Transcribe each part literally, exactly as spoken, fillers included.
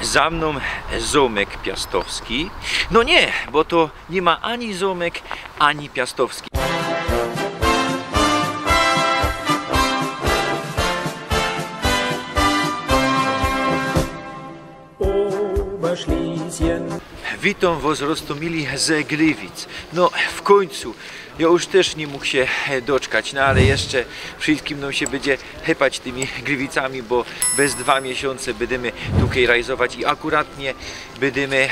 Za mnōm zōmek Piastowski. No niy, bo to niy ma ani zōmek, ani Piastowski. Witōm wos, roztōmili, ze Glywic. No, w kōńcu. Jŏ już tyż niy mōg sie, e, doczkać, no ale jeszcze wszyjskim nōm sie bydzie chepać tymi Glywicymi, bo bez dwa miesiōnce bydymy tukej rajzować i akuratnie bydymy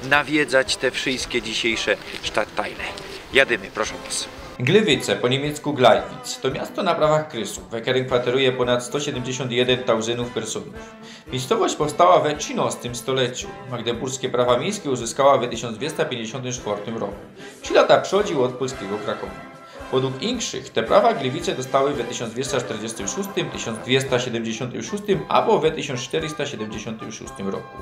nawiedzać te wszyjske dzisiejsze stadtteile. Jadymy, proszōm wos. Glywice, po niymiecku Gleiwitz, to miasto na prawach krysu, we kerym kwateruje pōnad sto siedymdziesiōnt jedyn tauzyndōw personōw. Miejscowość powstała we trzynŏstym stoleciu. Magdeburske prawa miejske uzyskała we tysiōnc dwiesta piyńćdziesiōntym sztwŏrtym roku, trzi lata przodzi ôd polskigo Krakowa. Podług inkszych te prawa Glywice dostały we tysiōnc dwiesta sztyrdziestym szōstym, tysiōnc dwiesta siedymdziesiōntym szōstym abo we tysiōnc sztyrysta siedymdziesiōntym szōstym roku.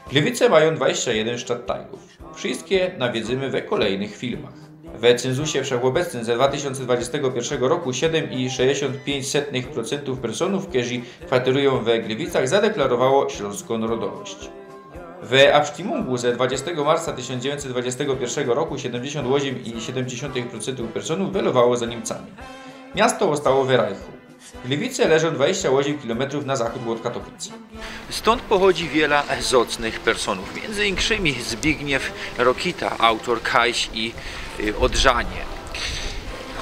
Glywice majōm dwadzieścia jedyn stadtteilōw. Wszyjske nawiedzymy we kolejnych filmach. We cynzusie wszechobecnym ze dwa tysiōnce dwudziestego piyrszego roku siedym i sześćdziesiōnt piyńć setnych procyntu personōw, kerzy kwaterujōm we Glywicach, zadeklarowało ślōnskõ nŏrodowość. We abstimmōngu ze dwudziestego marca tysiōnc dziewiyńćset dwudziestego piyrszego roku siedymdziesiōnt ôziym i siedymdziesiōntych procyntu personōw welowało za Niymcami. Miasto ôstało we Rajchu. Glywice leżōm dwadzieścia ôziym kilometrōw na zachōd ôd Katowic. Stōnd pochodzi wiela zŏcnych personōw, miyndzy inkszymi Zbigniew Rokita, autōr Kajś i, y, Odrzanie.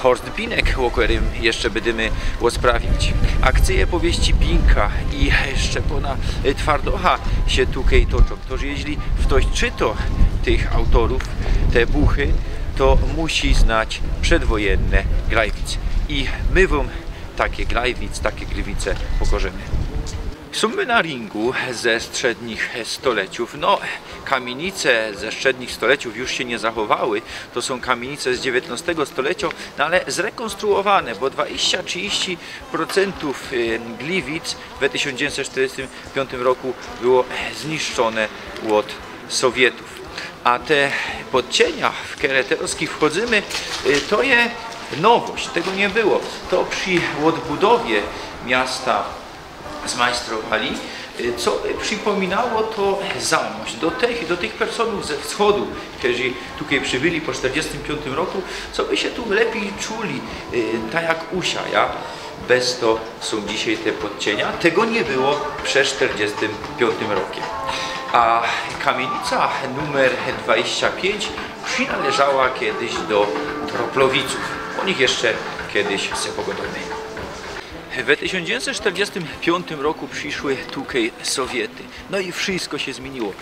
Horst Binek, ô kerym jeszcze bydymy rozprawiać. Akcyje powieści Binka i Szczepōna, y, Twardocha sie tukej toczōm. Toż jeźli ftoś czyto tych autōrōw, te buchy, to musi znać przedwojynne Gleiwitz. I my wōm take Gleiwitz, take Glywice pokŏżymy. Sōm my na ringu ze strzednich stoleciōw. No, kamienice ze strzednich stoleciōw już sie niy zachowały. To sōm kamienice z dziewiyntnŏstego stolecio, no ale zrekōnstruowane, bo dwadzieścia trzidziści procyntōw, y, Glywic we tysiōnc dziewiyńćset sztyrydziestym piōntym roku było zniszczōne ôd Sowietōw. A te podcienia, w kere terŏz wchodzymy, y, to je nowość, tego niy było. To przi ôdbudowie miasta zmajstrowali, y, co by przipominało to zamość do tych, do tych personōw ze wschodu, kerzy tukej przibyli po sztyrdziestym piōntym roku, co by sie tu lepij czuli, y, tak jak u sia, ja? Bez to sōm dzisiej te podcienia. Tego niy było prze sztyrdziestym piōntym rokiem. A kamienica numer dwadzieścia pięć przinŏleżała kejś do Troplowicōw. Ô nich jeszcze kejś se pogodōmy. We tysiōnc dziewiyńćset sztyrdziestym piōntym roku prziszły tukej Sowiety. No i wszysko sie zmiyniło.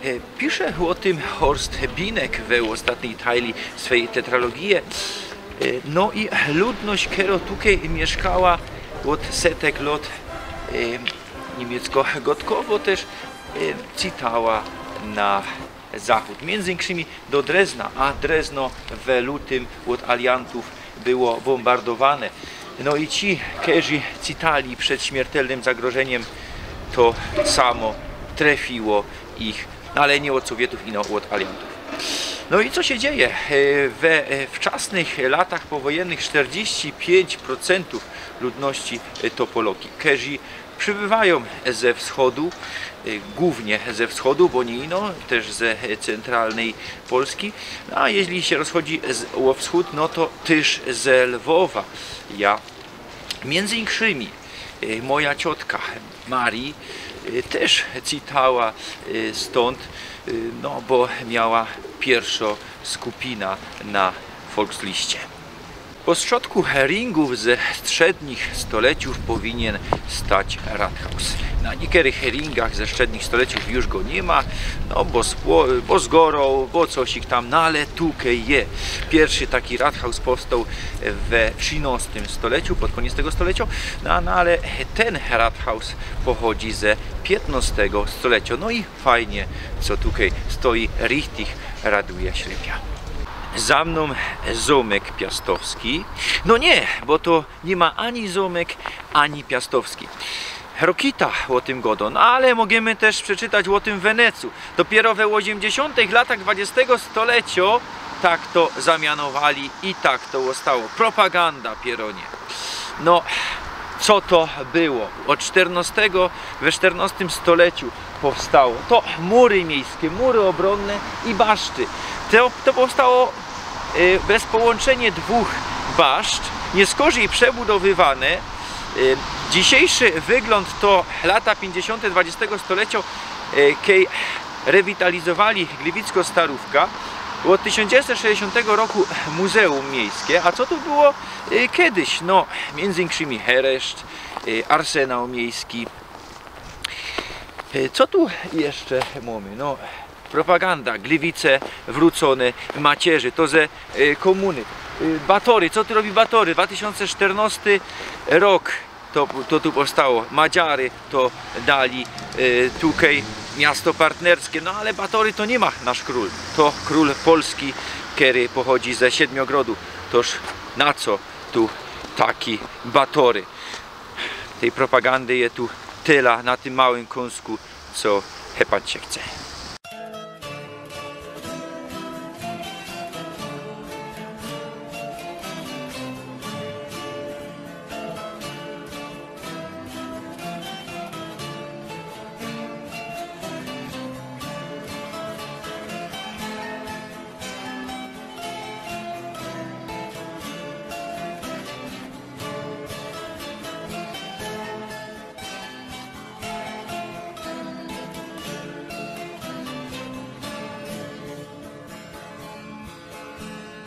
E, pisze ô tym Horst Binek we ôstatnij tajli swej tetralogije. E, no i ludność, kerŏ tukej miyszkała ôd setek lŏt, e, niymiecko-gŏdkowo tyż, e, cytała na zachōd. Miyndzy inkszymi do Drezna, a Drezno we lutym ôd aliantōw było bōmbardowane. No i ci, kerzy cytali przed śmiertelnym zagrożyniym, to samo trefiło ich, no ale niy ôd Sowietōw, ino ôd aliantōw. No i co sie dzieje? E, we, e, wczasnych latach powojennych sztyrdziści piyńć procyntōw ludności, e, to Poloki, kerzy przybywajōm ze wschodu, y, głōwnie ze wschodu, bo niy ino, tyż ze, y, centralnyj Polski. No, a jeźli sie rozchodzi z, ô wschōd, no to tyż ze Lwowa. Ja, miyndzy inkszymi, y, moja ciotka Marii, y, tyż cytała, y, stōnd, y, no, bo miała piyrszŏ skupina na Volksliście. Postrzodku ringōw ze strzednich stoleciōw powinien stać Rathaus. Na niykerych ringach ze strzednich stoleciōw już go niy ma, no bo spło-, bo zgorōł, bo cosik tam, no ale tukej je. Piyrszy taki Rathaus powstoł we trzynŏstym stoleciu, pod kōniec tego stolecio, no, no ale tyn Rathaus pochodzi ze piytnŏstego stolecio. No i fajnie, co tukej stoi, richtig raduje ślepia. Za mnōm zōmek Piastowski. No niy, bo to niy ma ani zōmek, ani Piastowski. Rokita ô tym godŏ, no ale możymy tyż przeczytać ô tym w Wenecu. Dopiyro we ôziymdziesiōntych latach dwudziestego stolecio tak to zamianowali i tak to ôstało. Propaganda, pierōnie. No, co to było? Ôd sztyrnŏstego, we sztyrnŏstym stoleciu powstało. To mury miejskie, mury obronne i baszty. To, to powstało, e, bez połączenie dwóch baszt, niy skorzyj przebudowywane. E, dzisiejszy wygląd to lata pięćdziesiąte dwudziestego stolecia, e, kej rewitalizowali Gliwicko Starówka. Od tysiąc dziewięćset sześćdziesiątego roku muzeum miejskie. A co tu było, e, kiedyś? No, między innymi hereszcz, e, arsenał miejski. E, co tu jeszcze mamy? No, propaganda, Gliwice wrócone, macierzy, to ze, e, komuny. E, Batory, co tu robi Batory? Dwa tysiące czternasty rok to, to tu powstało. Madziary to dali, e, tukej miasto partnerskie. No ale Batory to niy ma nasz król. To król Polski, kery pochodzi ze Siedmiogrodu. Toż na co tu taki Batory? Tej propagandy je tu tela na tym małym kąsku, co chepać sie chce.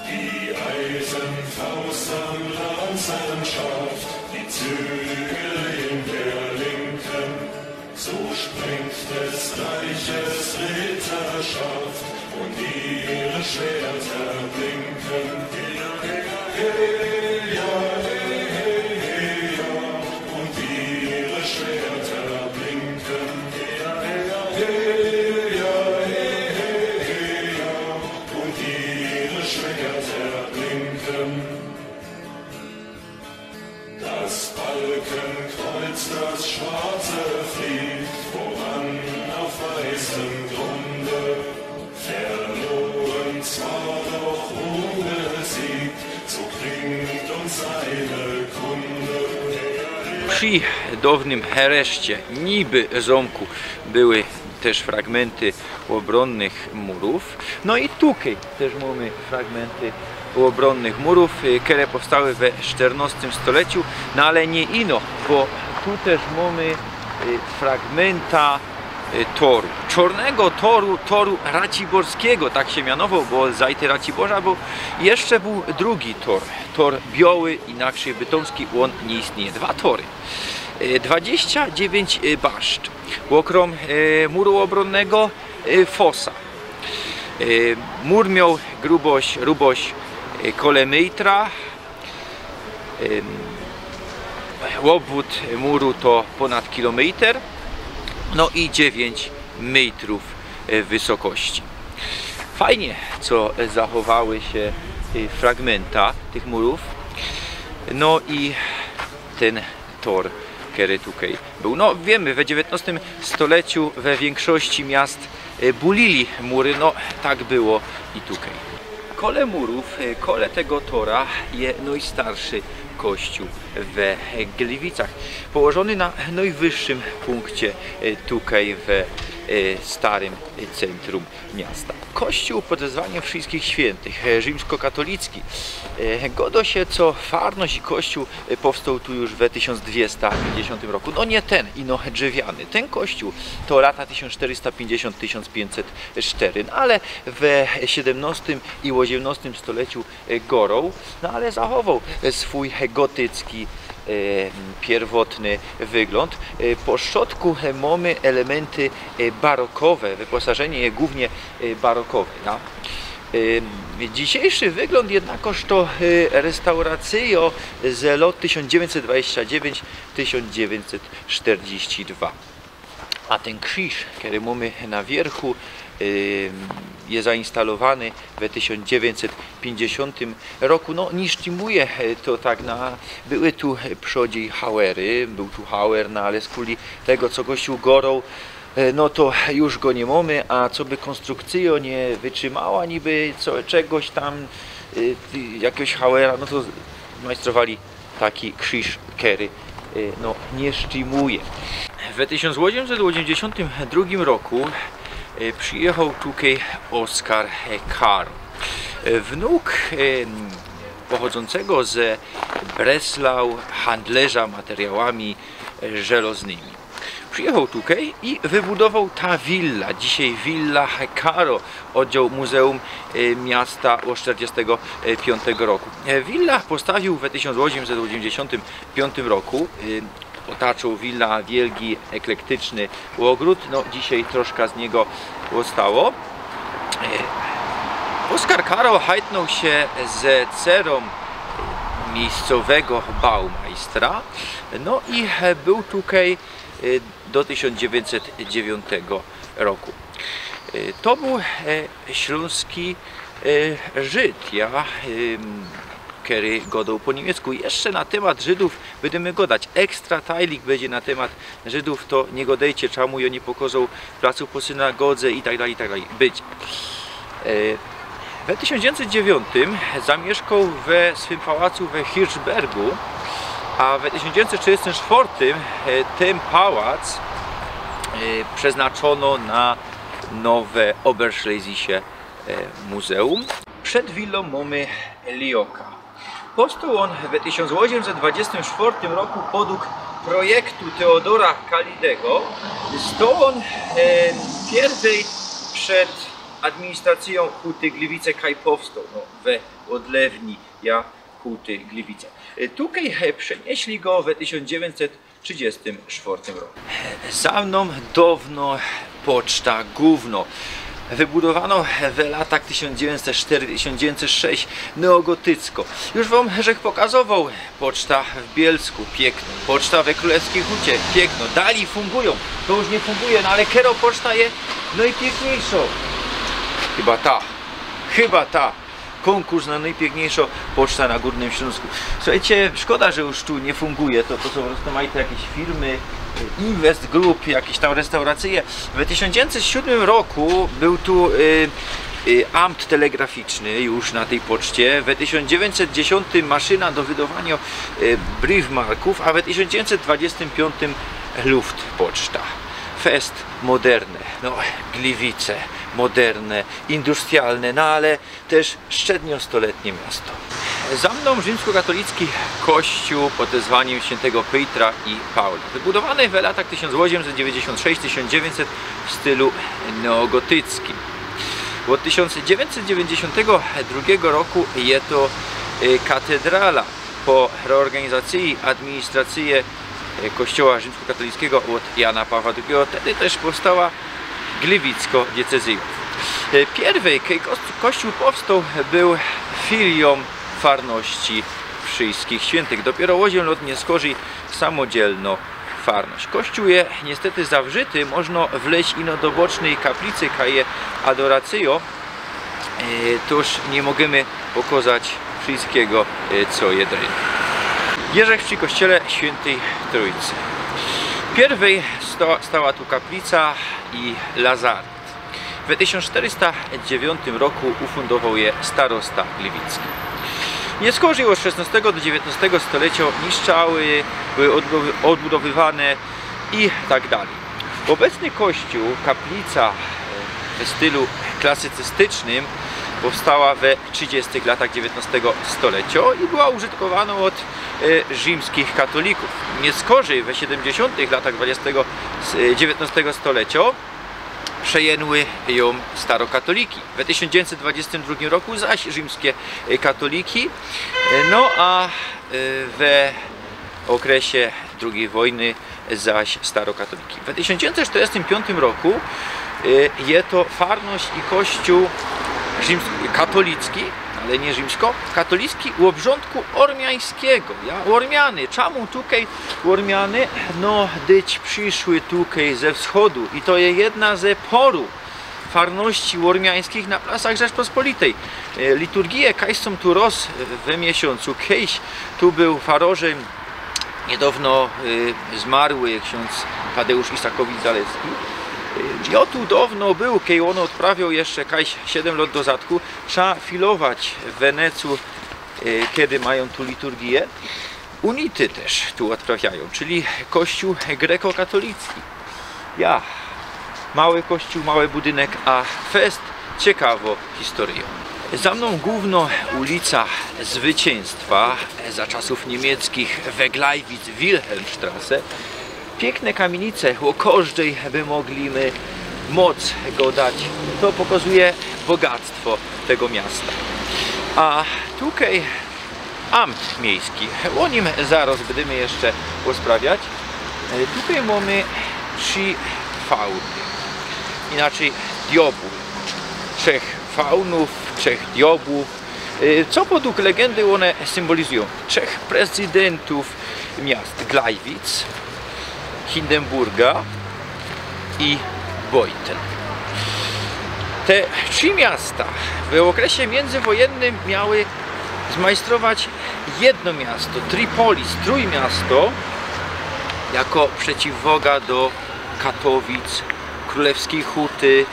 Die Eisenfaust an Lanzen schafft, die Zügel in der Linken. So sprengt des Reiches Ritterschaft und ihre Schwerter blinken. Hey, ja, hey, hey, hey, ja. Und ihre Schwerter blinken. Hey, ja, hey, hey, hey, ja. Und ihre Schwerter blinken. Das Balkenkreuz, das schwarze, fliegt voran auf weißem Grunde. Verloren zwar, doch unbesiegt, so klingt uns seine Kunde. Przi downym hereszcie, niby zōmku, były tyż fragmynty ôbronnych murōw. No i tukej tyż mōmy fragmynty ôbronnych murōw, y, kere powstały we szternostym stoleciu, no ale niy ino, bo tu tyż mōmy, y, fragmynta, y, toru. Czōrnego toru, toru raciborskigo, tak sie mianowoł, bo zajty Raciborza bōł. Jeszcze bōł drugi tor, tor bioły, inaczyj bytomski, ôn niy istnieje. Dwa tory. Y, dwadzieścia dziewięć, y, baszt. Ôkrōm, y, muru ôbronnego, y, fosa. Y, mur mioł grubość, grubość, y, kole mejtra. Ym, ôbwōd muru to pōnad kilomejter. No i dziewięć mejtrōw, y, wysokości. Fajnie, co zachowały sie, y, fragmynta tych murōw. No i tyn tor, kery tukej bōł. No, wiymy, we dziewiyntnostym stoleciu we wiynkszości miast, e, bulili mury, no, tak było i tukej. Kole murōw, e, kole tego tora je nojstarszy kościōł we Gliwicach, położōny na nojwyższym punkcie, e, tukej we, e, starym, e, centrum miasta. Kościōł pod wezwaniem Wszyjskich Świyntych, e, rzimskokatolicki. E, godo sie, co farnoś i kościōł, e, powstoł tu już we tysiōnc dwiesta piyńćdziesiōntym roku. No niy tyn, ino drzewiany. Tyn kościōł to lata tysiōnc szterysta piyńćdziesiōnt, tysiōnc piyńćset sztery, no ale we siedymnostym i ôziymnostym stoleciu, e, goroł, no ale zachowoł, e, swōj gotycki, e, piyrwotny wyglōnd. E, po strzodku, e, mōmy elementy, e, barokowe, wyposażynie je głōwnie, e, barokowe, no. E, dzisiejszy wyglōnd jednakoż to, e, restauracyjo z lot tysiōnc dziewięćset dwadzieścia dziewięć, tysiōnc dziewięćset sztyrdziści dwa. A tyn krziż, kery mōmy na wiyrchu, y, je zainstalowany we tysiōnc dziewięćset piyńćdziesiōntym roku. No, niy sztimuje, y, to tak na, były tu, y, przodzij hawery, bōł tu hawer, no ale skuli tego, co kościōł goroł, y, no to już go niy mōmy, a coby kōnstrukcyjo niy wytrzimała niby co, czegoś tam, y, y, jakoś hawera, no to majstrowali taki krziż, kery, y, no, niy sztimuje. We tysiōnc ôziymset ôziymdziesiōntym drugim roku, e, przijechał tukej Oskar, e, Karo. E, wnuk, e, pochodzącego ze Breslau, handlerza materiałami, e, żelaznymi. Przijechał tukej i wybudował ta willa, dzisiej willa Karo, ôddział Muzeum, e, Miasta ôd sztyrdziestego piōntego roku. E, willa postawiōł we tysiōnc ôziymset ôziymdziesiōntym piōntym roku. E, otacził willa wielki, eklektyczny ôgrōd. No, dzisiej troszka z niego ôstało. E, Oskar Karo hajtnōł sie ze cerą miejscowego baumajstra. No i, e, bōł tukej, e, do tysiōnc dziewiyńćset dziewiōntego roku. E, to bōł, e, ślōnski, e, Żyd, ja, em, kery gŏdŏł po niymiecku. Jeszcze na tymat Żydōw bydymy gŏdać. Ekstra tajlik bydzie na tymat Żydōw, to niy gŏdejcie, czymu jŏ niy pokŏzoł placu po synagodze i tak dalij, i tak dalij. Bydzie. E, we tysiōnc dziewiyńćset dziewiōntym zamieszkŏł we swym pałacu we Hirschbergu, a we tysiōnc dziewiyńćset trzidziestym sztwŏrtym, e, tyn pałac, e, przeznaczono na nowe Oberschlesische, e, Muzeum. Przed willōm mōmy Lioka. Powstoł ôn we tysiōnc ôziymset dwadziestym sztwŏrtym roku podug projektu Teodora Kalidego. Stoł ôn, e, piyrwyj przed administracyjōm Huty Gliwice, kaj powstoł, no, we ôdlewni, ja, Huty Gliwice. E, tukej, e, przenieśli go we tysiōnc dziewiyńćset trzidziestym sztwŏrtym roku. Za mnōm dŏwno poczta głōwnŏ. Wybudowano we latach tysiōnc dziewiyńćset sztyry, tysiōnc dziewiyńćset sześć, neogotycko. Już wōm żech pokazowoł poczta w Bielsku, piykno. Poczta we Krōlewskij Hucie, piykno. Dalij fungujōm. To już niy funguje, no ale kero poczta je nojpiykniyjszŏ? Chyba ta. Chyba ta. Kōnkurs na nojpiykniyjszŏ poczta na Gōrnym Ślōnsku. Suchejcie, szkoda, że już tu niy funguje. To, to sōm rozmajte jakeś firmy, Invest Group, jakeś tam restauracyje. We tysiōnc dziewiyńćset siōdmym roku bōł tu, y, y, amt telegraficzny już na tyj poczcie. We tysiōnc dziewiyńćset dziesiōntym maszyna do wydowaniŏ, y, briefmarków, a we tysiōnc dziewiyńćset dwadziestym piōntym Luftpoczta. Fest moderne, no, Gliwice, moderne, industrialne, no ale tyż średniostoletnie miasto. Za mnōm rzimskokatolicki kościōł pod wezwanim świyntego Pejtra i Paula, wybudowany we latach tysiōnc ôziymset dziewiyńćdziesiōnt sześć, tysiōnc dziewiyńćset w stylu neogotyckim. Ôd tysiōnc dziewiyńćset dziewiyńćdziesiōntego drugego roku je to, y, katedrala. Po reorganizacyji administracyje, e, Kościoła Rzimskokatolickigo ôd Jana Pawła drugigo, tedy tyż powstała gliwicko diocezyjŏ. E, piyrwyj, kej kos-, kościōł powstoł, bōł filiōm farności Wszyjskich Świyntych. Dopiyro ôziym lŏt niyskorzij samodzielnŏ farność. Kościōł je niystety zawrzyty, możno wleć ino do bocznyj kaplicy, kaj je adoracyjŏ. E, tōż niy możymy pokŏzać wszyjskigo, e, co je drin. Jeżech przi kościele Świyntyj Trōjcy. Piyrwyj sta-, stała tu kaplica i lazaret. We tysiōnc sztyrysta dziewiyntym roku ufōndowoł je starosta gliwicki. Niyskorzij ôd szesnŏstego do dziewiyntnŏstego stoleciŏ niszczałe, były ôdbudowywane i tak dalij. Ôbecny kościōł, kaplica, e, w stylu klasycystycznym, powstała we trzidziestych latach dziewiyntnŏstego stoleciŏ i była użytkowanŏ ôd, e, rzimskich katolików. Niyskorzij we siedymdziesiōntych latach dwudziestego, e, dziewiyntnŏstego stoleciŏ przejynyły jã starokatoliki. We tysiōnc dziewiyntset dwudziestym drugim roku zaś rzimske, e, katoliki. E, no a, e, we ôkresie drugij wojny zaś starokatoliki. We tysiōnc dziewiyntset sztyrydziestym piōntym roku, e, je to farność i kościōł rzims-, katolicki, ale niy rzimsko, katolicki ôbrządku ôrmiańskigo. Ja, Ôrmiany, czymu tukej Ôrmiany? No, dyć prziszły tukej ze wschodu i to je jedna ze pŏru farności ôrmiańskich na plasach Rzeczpospolitej. E, liturgije kajś sōm tu rŏz, e, we miesiōncu. Kejś tu bōł farorzym niydŏwno, e, zmarły ksiōndz Tadeusz Isakowicz-Zaleski. E, jŏ tu dŏwno bōł, kej ôn ôdprawiŏł jeszcze kajś siedym lŏt do zadku. Trzeba filować w Wenecu, e, kej majōm tu liturgije. Unity tyż tu ôdprawiajōm, czyli kościół grekokatolicki. Ja, mały kościół, mały budynek, a fest ciekawŏ historyjŏ. Za mnōm głōwnŏ ulica Zwycięstwa, za czasōw niymiecczich we Gleiwitz Wilhelmstrasse. Piykne kamienice, ô kożdyj by mogli my moc godać. To pokazuje bogactwo tego miasta. A tukej amt miejski. Ô nim zarŏz bydymy jeszcze rozprawiać. E, tukej mōmy trzi fauny. Inaczyj diobōł. Trzech faunōw, trzech diobłōw. E, co podług legendy ône symbolizują? Trzech prezydentōw miast Gleiwitz, Hindenburga i Beuthen. Te trzi miasta w ôkresie miyndzywojennym miały zmajstrować jedno miasto, Tripolis, trójmiasto, jako przeciwwaga do Katowic, Królewskij Huty,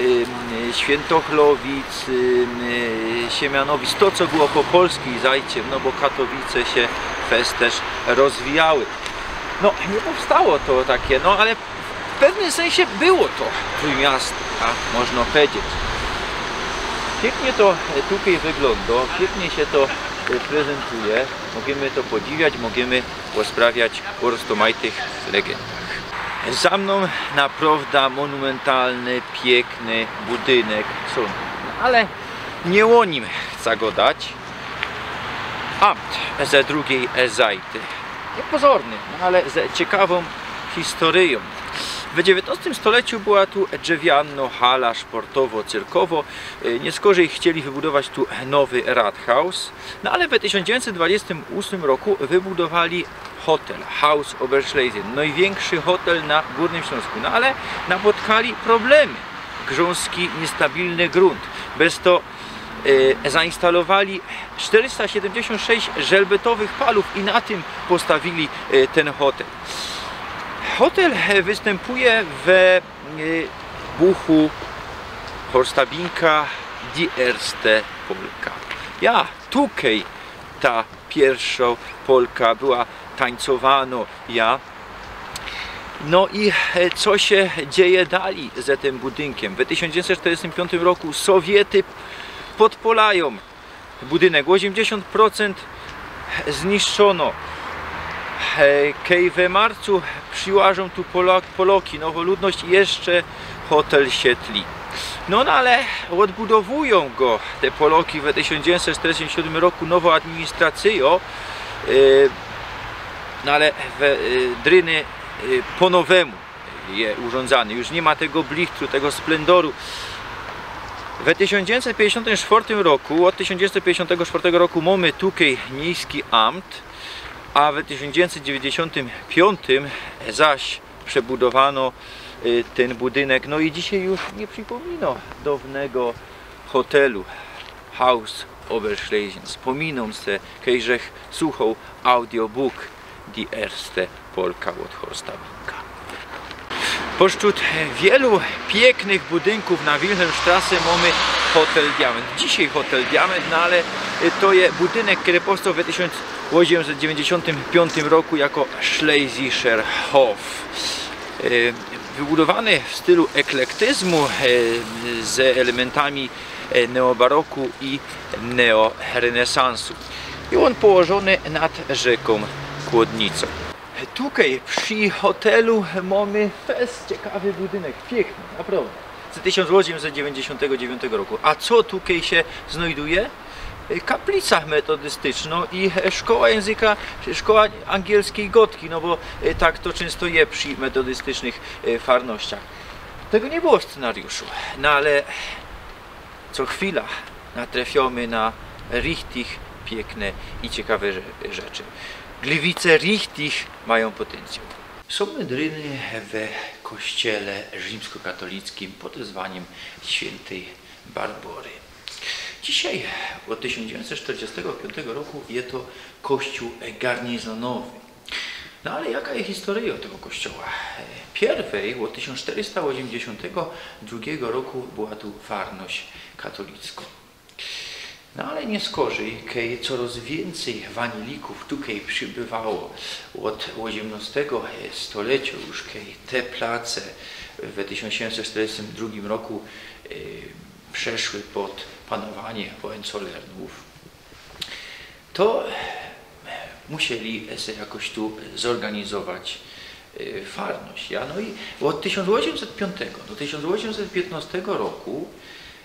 ym, Świętochlowic, ym, y, Siemianowic, to co było po polskij zajciem, no bo Katowice sie fest tyż rozwijały. No, niy powstało to takie, no ale w pewnym sensie było to trójmiasto, tak można powiedzieć. Piyknie to, e, tukej wyglōndŏ, piyknie sie to, e, prezentuje, możymy to podziwiać, możymy rozprawiać ô roztōmajtych legendach. Za mnōm naprŏwdã monumentalny, piykny budynek sōndu, ale niy ô nim chca godać. Amt ze drugij, e, zajty. Niepozorny, no ale ze ciekawōm historyjōm. W dziewiętnastym stoleciu była tu drzewianŏ hala sportowo-cyrkowŏ. E, niy skorzyj chcieli wybudować tu nowy Rathaus. No ale w tysiōnc dziewiyńćset dwudziestym ôsmym roku wybudowali hotel Haus Oberschlesien, nojwiynkszy hotel na Gōrnym Ślōnsku. No ale napotkali problemy. Grząski, niystabilny grunt. Bez to, e, zainstalowali szterysta siedymdziesiōnt sześć żelbetowych palōw i na tym postawili, e, tyn hotel. Hotel, e, wystympuje we, e, buchu Horsta Binka Die erste Polka. Ja, tukej ta piyrszŏ polka była tańcowanŏ, ja. No i, e, co sie dzieje dalij ze tym budynkiym? W tysiōnc dziewiyńćset sztyrdziestym piōntym roku Sowiety podpolajōm budynek. Ôziymdziesiōnt procynt zniszczōno. E, kej we marcu prziłażōm tu Polak-, Poloki, nowŏ ludność, jeszcze hotel sie tli. No, no ale ôdbudowujōm go te Poloki w tysiōnc dziewiyńćset sztyrdziestym siódmym roku, nowŏ administracyjŏ, e, no ale we, e, dryny, e, po nowemu je urządzany. Już niy ma tego blichtru, tego splendoru. We tysiōnc dziewiyńćset piyńćdziesiōntym sztwŏrtym roku, ôd tysiōnc dziewiyńćset piyńćdziesiōntego sztwŏrtego roku mōmy tukej miejski amt, a we tysiōnc dziewiyńćset dziewiyńćdziesiōntym piyōntym zaś przebudowano, y, tyn budynek. No i dzisiej już niy przipōminŏ downego hotelu Haus Oberschlesien. Spōminōm se, kej żech słuchoł audiobook Die erste Polka ôd Horsta Binka. Pośród wielu piyknych budynkōw na Wilhelmstrasse mōmy Hotel Diament. Dzisiej Hotel Diament, no ale, y, to je budynek, kery powstoł we tysiōnc ôziymset dziewiyńćdziesiōntym piyńtym roku jako Schlesischer Hof. Y, wybudowany w stylu eklektyzmu, y, z elementami, y, neobaroku i neorenesansu. I ôn położōny nad rzykōm Kłodnicōm. Tukej przi hotelu mōmy fest ciekawy budynek, piykny, naprŏwdã. Z tysiōnc ôziymset dziewiyńćdziesiōntego dziewiyńtego roku. A co tukej sie znajduje? Kaplica metodystycznŏ i szkoła jynzyka, szkoła angielskij gŏdki, no bo, e, tak to czynsto je przi metodystycznych, e, farnościach. Tego niy było w scenariuszu, no ale co chwila natrefiymy na richtig piykne i ciekawe rze-, rzeczy. Gliwice richtig majōm potencjał. Sōm my dryny we kościele rzimskokatolickij pod wezwaniym świyntyj Barbory. Dzisiej, ôd tysiōnc dziewiyńćset sztyrdziestego piyńtego roku, je to kościōł garnizonowy. No ale jaka je historyjŏ tego kościoła? Piyrwyj, ôd tysiōnc sztyrysta ôziymdziesiōntego drugigo roku, była tu farnoś katolickŏ. No ale niy skorzyj, kej coroz wiyncyj wanielików tukej przibywało ôd ôziymnostego stoleciŏ już, kej te place we tysiōnc siedymset sztyrdziestym drugim roku, e, przeszły pod panowanie Hohenzollernōw, to musieli se jakoś tu zorganizować, e, farność. Ja, no i ôd tysiōnc ôziymset piōntego do tysiōnc ôziymset piytnostego roku,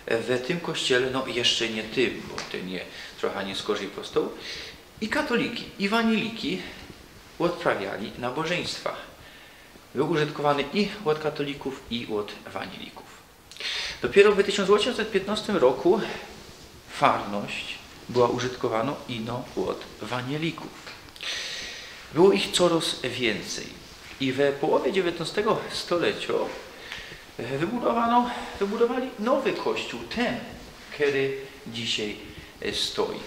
e, we tym kościele, no jeszcze niy tym, bo tyn je trocha niy skorzyj powstoł, i katoliki, i wanieliki ôdprawiali nabożyństwa. Bōł użytkowany i ôd katolików, i ôd wanielików. Dopiyro we tysiōnc ôziymset piytnostym roku farność była użytkowanŏ ino ôd wanielików. Było ich coroz wiyncyj i we połowie dziewiyntnostego stoleciŏ wybudowano, wybudowali nowy kościōł, tyn, kery dzisiej stoi.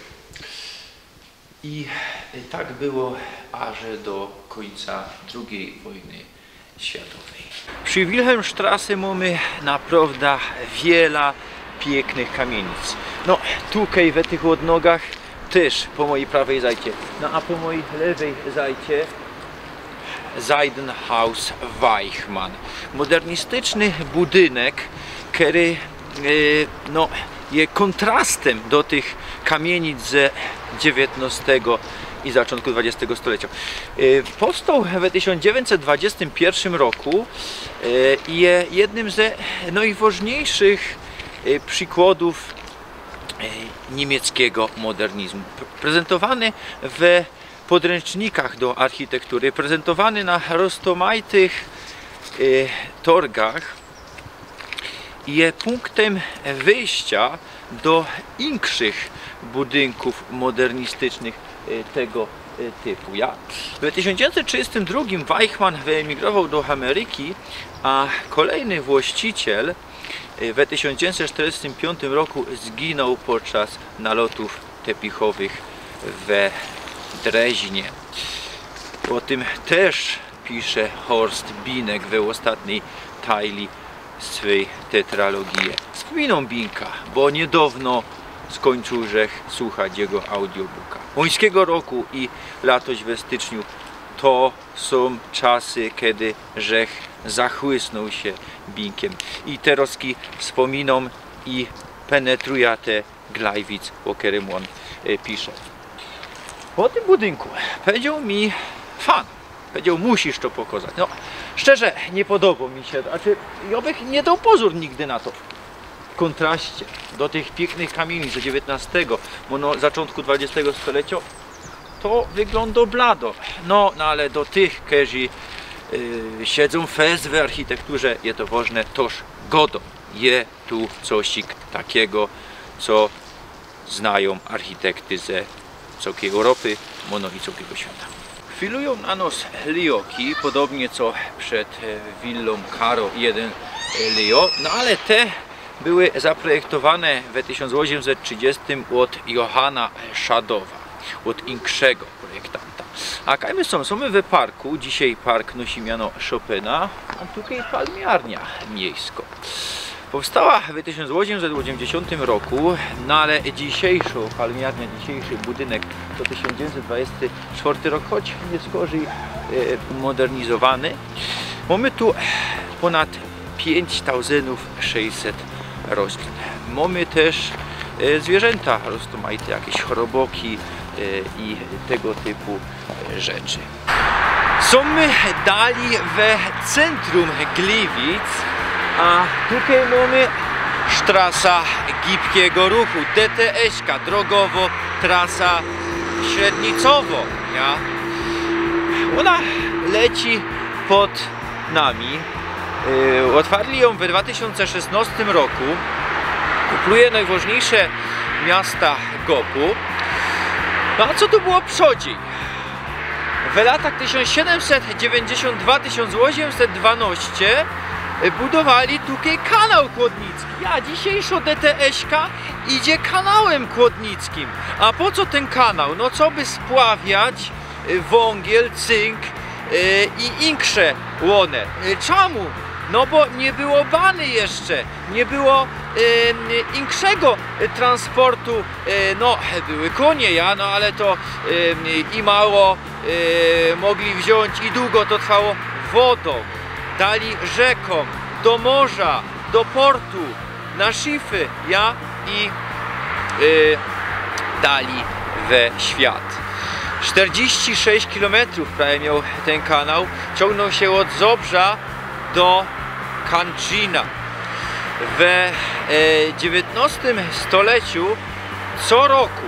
I tak było aże do kōńca drugij wojny światowyj. Przi Wilhelmstrasse mōmy naprŏwda wiela piyknych kamiynic. No, tukej we tych ôdnogach tyż po mojij prawyj zajcie. No a po mojij lewyj zajcie Seidenhaus Weichmann. Modernistyczny budynek, kery, e, no, je kōntrastym do tych kamiynic ze dziewiyntnostego i zaczōntku dwadziestego stoleciŏ. E, powstoł we tysiōnc dziewiyntset dwadziestym piyrszym roku, e, i je jednym ze nojwożniyjszych, e, przikładōw, e, niymieckigo modernizmu. Pre-, prezentowany we podryncznikach do architektury, prezentowany na roztōmajtych, e, torgach, je punktym wyjścia do inkszych budynkōw modernistycznych, e, tego, e, typu. Ja. We tysiōnc dziewiyntset trzidziestym drugim Weichmann wyemigrowoł do Ameryki, a kolejny właściciel, e, we tysiōnc dziewiyntset sztyrdziestym piōntym roku zginoł podczas nalotōw tepichowych we Dreźnie. Ô tym tyż pisze Horst Binek we ôstatnij tajli swyj tetralogije. Z pōminōm Binka, bo niydŏwno skōńczōł żech słuchać jego audiobooka. Ôńskigo roku i latoś we styczniu to sōm czasy, kej żech zachłysnōł sie Binkiym. I terŏzki spōminōm i penetrujã te Gleiwitz, ô kerym ôn, e, pisze. Po tym budynku powiedzioł mi fan, powiedzioł: „Musisz to pokŏzać”. No, szczerze, niy podobŏ mi sie, znaczy, jŏ bych niy doł pozōr nigdy na to. W kōntraście do tych piyknych kamiynic ze dziewiyntnostego, bo no, zaczōntku dwadziestego stoleciŏ, to wyglōndŏ blado. No, no ale do tych, kerzy, y, siedzōm fest w architekturze, je to wożne, toż godōm. Je tu cosik takigo, co znajōm architekty ze cołkij Europy, bo no i cołkigo świata. Chwilujōm na nos lijoki, podobnie co przed, e, willōm Caro jeden, e, lijo, no ale te były zaprojektowane we tysiōnc ôziymset trzidziestym ôd Johanna Schadowa, ôd inkszego projektanta. A kaj my sōm, sōm my we parku, dzisiej park nosi miano Chopina, a tukej palmiarnia miejsko. Powstała w tysiōnc ôziymset ôziymdziesiōntym roku, no ale dzisiejszŏ palmiarnia, dzisiejszy budynek to tysiōnc dziewiyntset dwadziesty sztwŏrty rok, choć niy skorzyj, e, modernizowany. Mōmy tu pōnad piyńć tauzyndōw sześćset roślin. Mōmy tyż, e, zwiyrzynta roztōmajte, jakeś chroboki, e, i tego typu, e, rzeczy. Sōm my dali we centrum Gliwic, a tukej mōmy sztrasa gibkigo ruchu, D T S-ka, drogowo trasa średnicowo, ja? Ôna leci pod nami. Yy, ôtwarli jã we dwa tysiōnce szesnŏstym roku. Kupluje nojwŏżniyjsze miasta gopu. No a co tu było przodzij? W latach tysiōnc siedymset dziewiyńćdziesiōnt dwa, tysiōnc ôziymset dwanŏście budowali tukej kanał kłodnicki. Ja, dzisiejszŏ D T S-ka idzie kanałym kłodnickim. A po co tyn kanał? No, coby spławiać, y, wōngiel, cynk, y, i inkrze łōny. Y, czamu No bo niy było bany jeszcze, niy było em, inkszego transportu. E, no, były konie, ja, no ale to em, i mało e, mogli wziōńć i dugo to trwało. Wodōm, dali rzekōm, do morza, do portu, na szify, ja, i e, dali we świat. Sztyrdziści sześć kilometrōw prawie mioł tyn kanał. Ciōngnōł sie ôd Zobrza do Kandżina. We e, dziewiyntnostym stoleciu co roku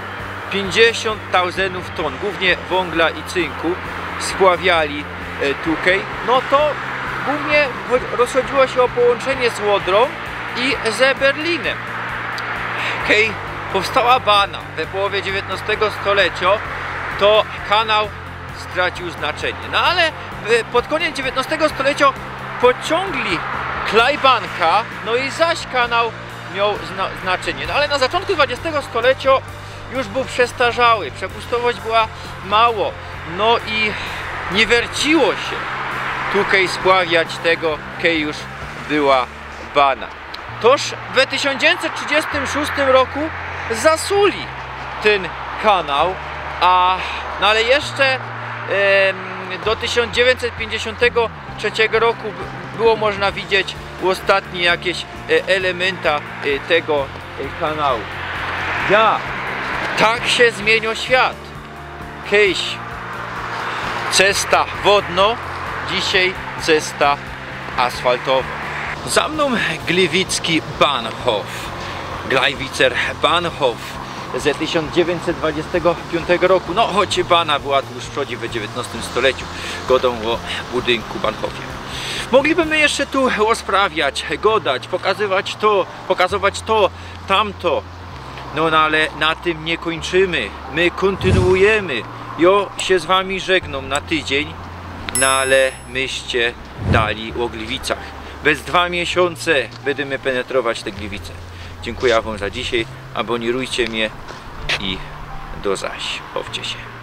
piyńćdziesiōnt tauzyndōw tōn, głōwnie wōngla i cynku, spławiali e, tukej. No to głōwnie cho- rozchodziło sie ô połōnczynie z Ôdrōm i ze Berlinym. Kej powstała bana we połowie dziewiyntostego stolecio, to kanał stracił znaczynie. No ale e, pod kōniec dziewiyntostego stolecio pociōngli klajbanka, no i zaś kanał mioł zna- znaczynie. No ale na zaczōntku dwudziestego stolecio już bōł przestarzały, przepustowość była mało, no i niy werciło sie tukej spławiać tego, kej już była bana. Toż we tysiōnc dziewiyntset trzidziestym szōstym roku zasuli tyn kanał, a no ale jeszcze em, do tysiōnc dziewiyntset piyńćdziesiōntego trzeciego roku b- było można widzieć ôstatnie jakeś e, elemynta e, tego e, kanału. Ja, tak sie zmiynio świat. Kejś cesta wodno, dzisiej cesta asfaltowo. Za mnōm Gliwicki Bahnhof, Gleiwitzer Bahnhof ze tysiōnc dziewiyntset dwudziestego piōntego roku. No, choć bana była tu już w przodzie we dziewiyntostym stoleciu. Godōm ô budynku Bahnhofie. Mogliby my jeszcze tu rozprawiać, godać, pokazywać to, pokazować to, tamto. No, no ale na tym niy kōńczymy. My kōntynuujymy. Jo sie z wami żegnōm na tydziyń, no ale myślcie dali ô Gliwicach. Bez dwa miesiōnce bydymy penetrować te Gliwice. Dziynkuja wōm za dzisiej, abōnirujcie mie i do zaś. Bawcie sie.